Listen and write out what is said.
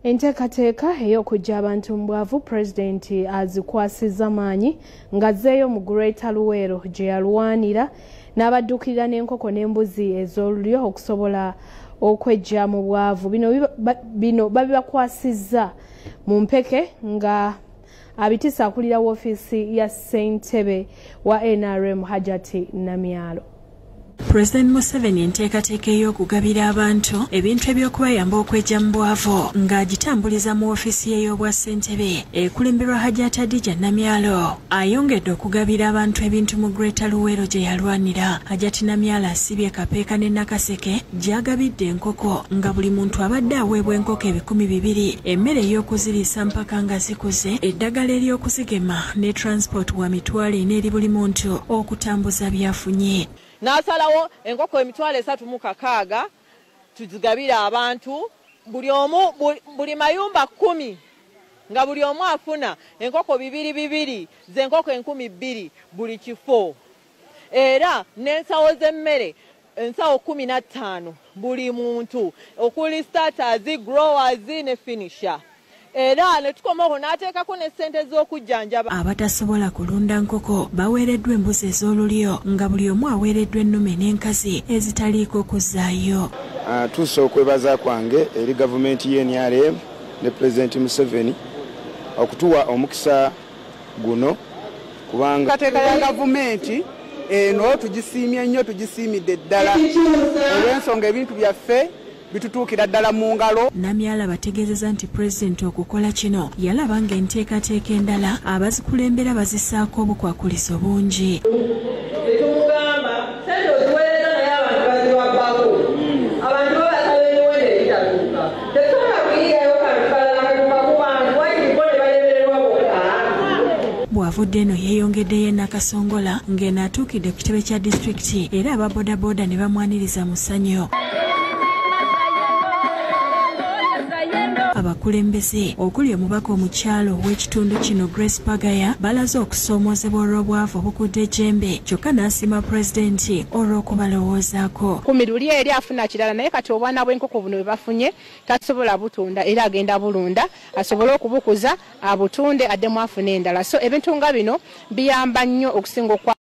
Enteekateeka ey'okuggya abantu mu bwavu pulezidenti azikwasizza maanyi ng'azzeeyo mu Greater Luweero gye yalwanira n'abadduukirira n'enkoko n'embuzi ez'olulyo okusobola okweggya mu bwavu. Bino babibakwasizza mu mpeke nga abitisa akulira woofiisi ya ssentebe wa NRM Hajati Namyalo. President Museveni enteekateeka ey'okugabira abantu ebintu eby'okubayamba okwejja mu bwavu ng'agitambuliza mu ofiisi ye y'obwa ssentebe ekulemberwa Hajati Hadija Namyalo ayongedde okugabira abantu ebintu mu Greater Luweero gye yalwanira. Hajati Namyalo asibye Kapeeka ne Nakaseke gy'agabidde enkoko nga buli muntu abadde aweebwa enkoko 2,000, emmere ey'okuziriisa mpaka nga zikuze, eddagala ery'okuzigema ne transport wa 4,000 eri buli muntu okutambuza by'afunye. N'asalawo enkoko 360,000 tuzigabira abantu buli omu, buli mayumba 10 nga buli omu afuna enkoko 2 2 z'enkoko 2,000 buli kifo, era n'ensawo z'emmere ensawo 15 buli muntu okuli starters, growers ne finisher. Era ne tukomawo n'ateekako ne ssente z'okujjanjaba. Abatasobola kulunda nkoko baweereddwa embuzi ez'olulyo nga buli omu aweereddwa ennume n'enkazi ezitaliiko kuzzaayo. Tuusa okwebaza kwange eri gavumenti ye NRM ne Pulezidenti Museveni okutuwa omukisa guno kubanga enteekateeka ya gavumenti eno tugisiimye nnyo, tugisiimidde ddala olw'ensonga ebintu byaffe bitutuukira ddala mu ngalo. Namyalo bategeezezza nti pulezidenti okukola kino yalaba ng'enteekateeka endala abazikulembera bazisaako obukwakulizo bungi. Tetumugamba sente oziweereza naye abantu baziwabbako, abantu babasaba emiwendo egitatuuka, tetusobola kuyiyayo kantu kalala katuuka ku bantu wakiriko ne balemererwa bokka. Bw'avudde eno yeeyongeddeyo e Nakasongola ng'eno atuukidde ku kitebe kya disitulikiti era aba bodaboda ne bamwaniriza mu ssanyu. Abakulembeze okuli omubaka omukyalo ow'ekitundu kino Grace Pagaya balaze okusoomoozebwa olw'obwavu obukudde ejjembe, kyokka n'asiima pulezidenti olw'okubalowoozaako. Kumi luli eri afuna kirala, naye kati obwana bw'enkoko buno bwe bafunye tasobola butunda, era agenda bulunda asobole okubukuza abutunde addemu afune endala. So ebintu nga bino biyamba nnyo okusinga okwa